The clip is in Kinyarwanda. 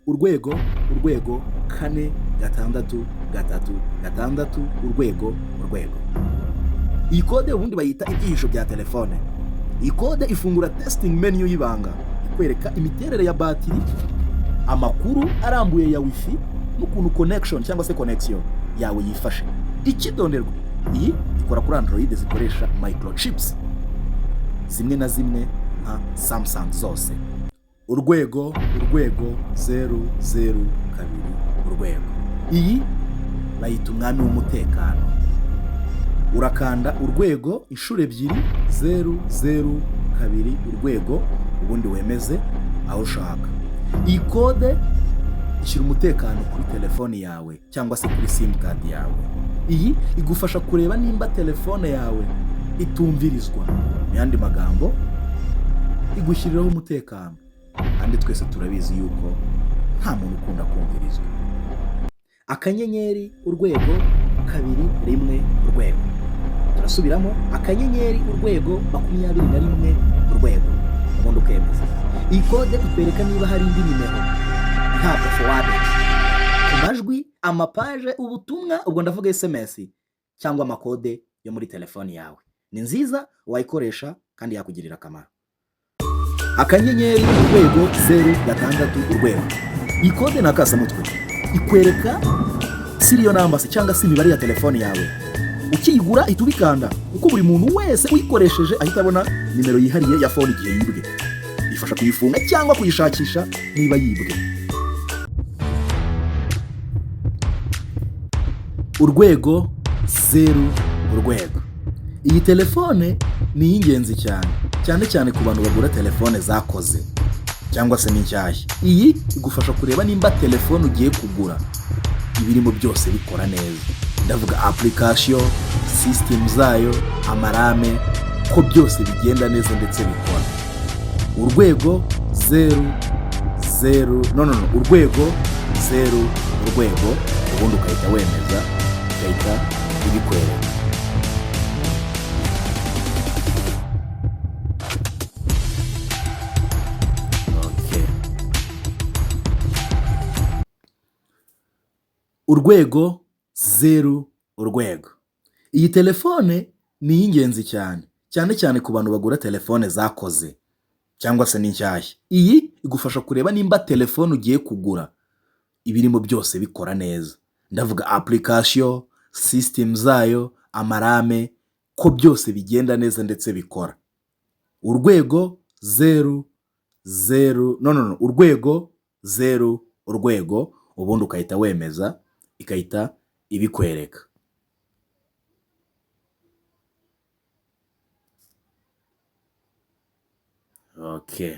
Urwego, urwego, 4, 6, 3, 6, urwego, urwego. Iyi kode ubundi bayita ibyihisho bya telefone. Iyi kode ifungura testing menu y'ibanga, ikwereka imiterere ya batiri, amakuru arambuye ya wifi n'ukuntu connection cyangwa se connection yawe yifashe. Icyitonderwa: iyi ikora kuri Android zikoresha microchips zimwe na zimwe nka Samsung zose. Urwego, urwego, 0, 0, 2, urwego. Iyi bayita umwami w'umutekano. Urakanda urwego inshuro ebyiri, 0, 0, 2, urwego, ubundi wemeze aho ushaka. Iyi kode ishyira umutekano kuri telefone yawe cyangwa se kuri simukadi yawe. Iyi igufasha kureba nimba telefone yawe itumvirizwa. Mu yandi magambo, igushyiriraho umutekano, kandi twese turabizi yuko nta muntu ukunda kumvirizwa. Akanyenyeri, urwego, 2, 1, urwego. Turasubiramo: akanyenyeri, urwego, 21, urwego, ubundi ukemeza. Iyi kode ikwereka niba hari indi nimero ihabwa forwarded ku majwi, amapaje, ubutumwa, ubwo ndavuga SMS cyangwa amakode yo muri telefoni yawe. Ni nziza, wayikoresha kandi yakugirira akamaro. Akanyenyeri, urwego, 0, 6, urwego. Iyi kode ni akasamutwe, ikwereka serial numbers cyangwa se imibare ya telefone yawe. Ukiyigura ihita ubikanda, kuko buri muntu wese uyikoresheje ahita abona nimero yihariye ya phone igihe yibwe. Ifasha kuyifunga cyangwa kuyishakisha niba yibwe. Urwego, 0, urwego. Iyi telefone ni iy'ingenzi cyane, cyane cyane ku bantu bagura telefone zakoze cyangwa se n'inshyashya. Iyi igufasha kureba nimba telefone ugiye kugura ibirimo byose bikora neza. Ndavuga application, system zayo, ama RAM, ko byose bigenda neza ndetse bikora. Urwego, 0, 0, no, no, no, urwego, 0, urwego, ubundi ugahita wemeza, igahita ibikwereka. Okay. Urwego, 0, urwego. Iyi telefone ni iy'ingenzi cyane, cyane cyane ku bantu bagura telefone zakoze cyangwa se n'inshyashya. Iyi igufasha kureba nimba telefone ugiye kugura ibirimo byose bikora neza. Ndavuga application, system zayo, ama RAM, ko byose bigenda neza ndetse bikora. Urwego, 0, 0, no, no, no, urwego, 0, urwego, ubundi ugahita wemeza, igahita ibikwereka. Okay.